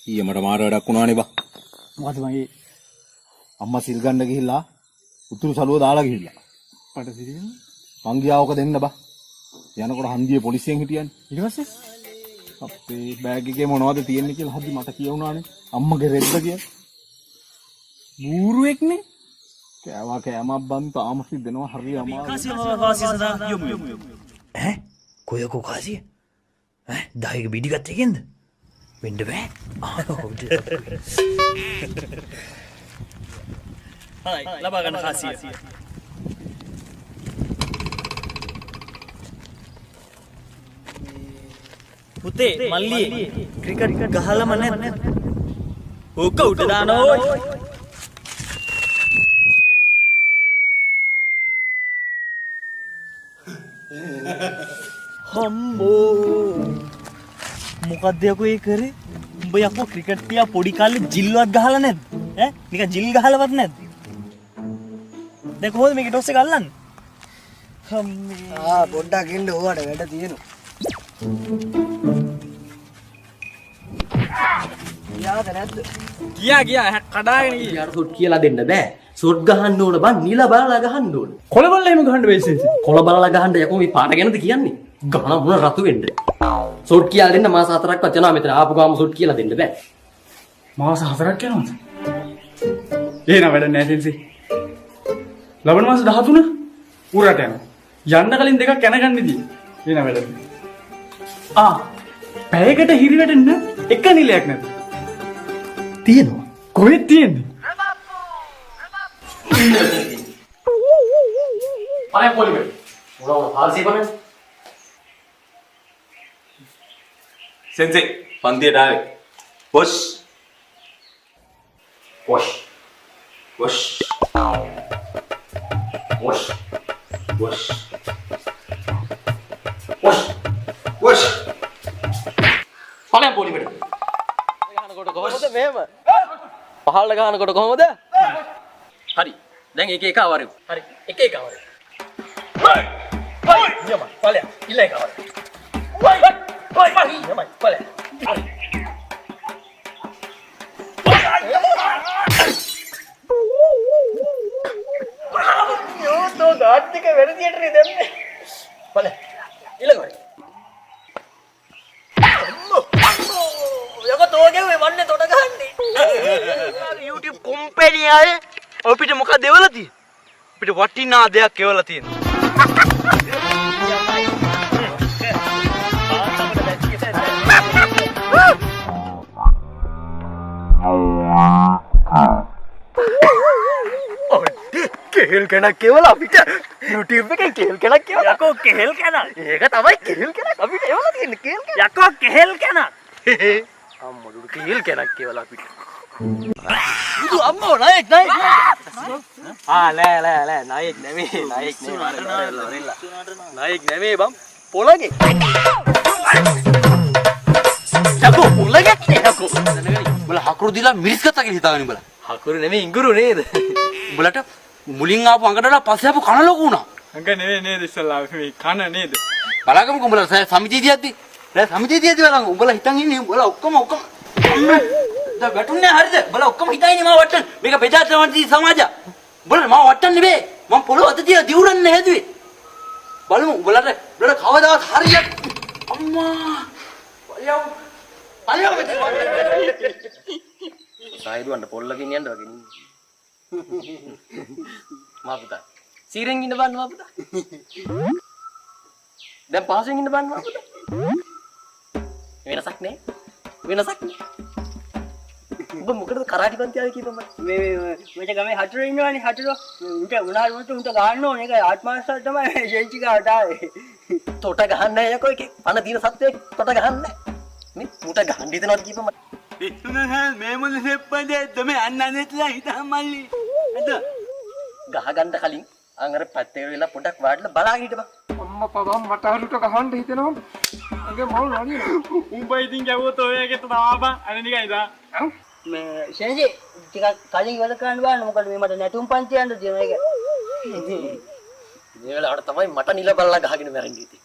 ඊයේ මට මාර වැඩක් වුණානේ බා. මොකද මගේ අම්මා සිල් ගන්න ගිහිල්ලා උතුරු සලුව දාලා ගිහිල්ලා. පට සිරින මං ගියා ඕක දෙන්න බා. යනකොට හන්දියේ පොලිසියෙන් හිටියනේ. ඊට පස්සේ අපේ බෑග් එකේ මොනවද තියෙන්නේ කියලා හදි මට කියවුණානේ. අම්මගේ රෙද්ද කියලා. බූරුවෙක්නේ. කෑවා කෑමක් බන් තාම සිද්දෙනවා හරි අමාරුයි. ඈ කොයකෝ කාසිය ඈ 10ක බිඩි ගත්ත එකෙන්ද වෙන්න බෑ. හරි ලබා ගන්න කාසිය. පුතේ මල්ලියේ ක්‍රිකට් ගහලම නැත්. ඕක උඩ දානවා ඕයි. හම්බෝ මොකද්ද යකෝ ඒ කරේ? උඹ යකෝ ක්‍රිකට් තියා පොඩි කාලේ ජිල්වත් ගහලා නැද්ද? ඈ නිකන් ජිල් ගහලවත් නැද්ද? දැන් කොහොමද මේකේ ටොස් එක අල්ලන්නේ? හම්මේ ආ පොඩ්ඩක් එන්න ඕවට වැඩ තියෙනවා. ගියාද නැද්ද? ගියා ගියා කඩාගෙන ගියා. අර සොට් කියලා දෙන්න බෑ. සොට් ගහන්න ඕන බං නිල බලලා ගහන්න ඕන. කොළ බලලා එහෙම ගහන්න බෑ සෙන්සි. කොළ බලලා ගහන්න යකෝ මේ පාට ගැනද කියන්නේ? ගහන මොන රතු වෙන්න. සොට් කියලා දෙන්න මාස 4ක්වත් යනවා මෙතන ආපු ගාම සොට් කියලා දෙන්න බෑ. මාස 4ක් යනවද? එහෙනම් වැඩ නෑ සෙන්සි. ලබන මාස 13 ඌරට යනවා. යන්න කලින් දෙකක් යනගන්න ඉදී. එහෙනම් වැඩ නෑ. ආ පැයකට හිරි වැටෙන්න එක නිලයක් නැද්ද? තියෙනවා. කොහෙද තියෙන්නේ? පලයන් පොලිමේ. මොනවා 400 බලන්න. සෙන්සේ පන්තියට ආවේ. Wash wash wash wash wash wash wash. පලයන් පොලිමේට. ගහනකොට කොහොමද මෙහෙම? පහළට ගහනකොට කොහොමද? හරි. දැන් එක එක අවරෙමු. හරි. එක එක අවරෙමු. හයි නියමයි. පලයන්. ඊළඟ එක අවරෙමු. හයි හයි නියමයි. පලයන්. හරි. යෝ තෝ දාත් ටික වැරදියටනේ දැම්මේ. පලයන්. ඊළඟ වරේ. යකෝ තෝ ගෙව්වේ වන්නේ තොට ගහන්නේ. YouTube company අය අපිට මොකක්ද එවලා තියෙන්නේ? අපිට වටිනා දෙයක් එවලා තියෙනවා. කෙහෙල් කැනක් එවලා අපිට YouTube එකෙන් කෙහෙල් කැනක් එවලා. යකෝ කෙහෙල් කැනක්. ඒක තමයි කෙහෙල් කැනක් අපිට එවලා තියෙන්නේ කෙහෙල් කැනක්. යකෝ කෙහෙල් කැනක්. අම්මෝ කෙහෙල් කැනක් එවලා අපිට. බුදු අම්මෝ නායෙක් නායෙක්. ආ නෑ නෑ නෑ නායෙක් නෙමෙයි නායෙක් නෙමෙයි. නායෙක් නෙමෙයි බං පොළගේ. යකෝ පොළගෙක් නේ යකෝ. උඹලා හකුරු දීලා මිරිස් ගත්තා කියලා හිතාගෙන උඹලා. හකුරු නෙමෙයි ඉඟුරු නේද? උඹලට මුලින් ආපු අඟට වඩා පස්සේ ආපු කන ලොකු වුණා. අඟ නෙවෙයි නේද ඉස්සල්ලා මේ කන නේද? බලාගමුකෝ උඹලා සමිතිය දියද්දි. නෑ සමිතිය දියද්දි බලන්න උඹලා හිතන් ඉන්නේ උඹලා ඔක්කොම ඔක්කොම දැන් වැටුන්නේ හරිද? උඹලා ඔක්කොම හිතන් ඉන්නේ මාව වටන්න. මේක ප්‍රජාතන්ත්‍රවාදී සමාජය. උඹලා මාව වටන්න නෙවෙයි. මං පොළොව අත තියලා දිවුරන්න හැදුවේ. බලමු උඹලට උඹලට කවදාවත් හරියට අම්මා පල්යව පල්යව මෙතන. සාහිදුවන්ට පොල්ලකින් යන්න වගේ නේ. මා පුතා. සීරෙන් ඉන්න බලන්න මා පුතා. දැන් පහසෙන් ඉන්න බලන්න මා පුතා. වෙනසක් නෑ. වෙනසක් නෑ. උඹ මොකටද කරාටි පන්ති ආවේ කියපන් මට. මේ මේ මට ගමේ හතුරු ඉන්නවනේ හතුරු. උන්ට උනාට උන්ට ගහන්න ඕනේ. ඒක ආත්මාර්ථය තමයි මේ ජෙන්චි ගාවට ආවේ. තොට ගහන්න නෑ යකෝ එකේ. පණ තියෙන සත්වයෙක් තොට ගහන්න නෑ. මේ මුට ගහන්න හිතනවද කියපන් මට. මේ මොන සෙප්පදේද මේ අන්නනෙట్లా හිතා මල්ලි. අද ගහ ගන්න කලින් අන් අර පැත්තේ වෙලා පොඩක් වාඩිලා බලාගෙන හිටපන්. අම්මා පබම් මට හරුට ගහන්න හිතෙනවා. අගේ මවුල් නලියනවා. උඹ ඉතින් ගැව්වොත් ඔය එකේ තමයි බං. අනේ නිකන් ඉදා. මේ සෙන්සි ටිකක් කලින් ඉවර කරන්න බලන්න. මොකද මේ මට නැටුම් පන්ති යන්න තියෙනවා ඒක. මේ වෙලාවට තමයි මට නිල බලලා ගහගෙන මැරෙන්න හිතෙන්නේ.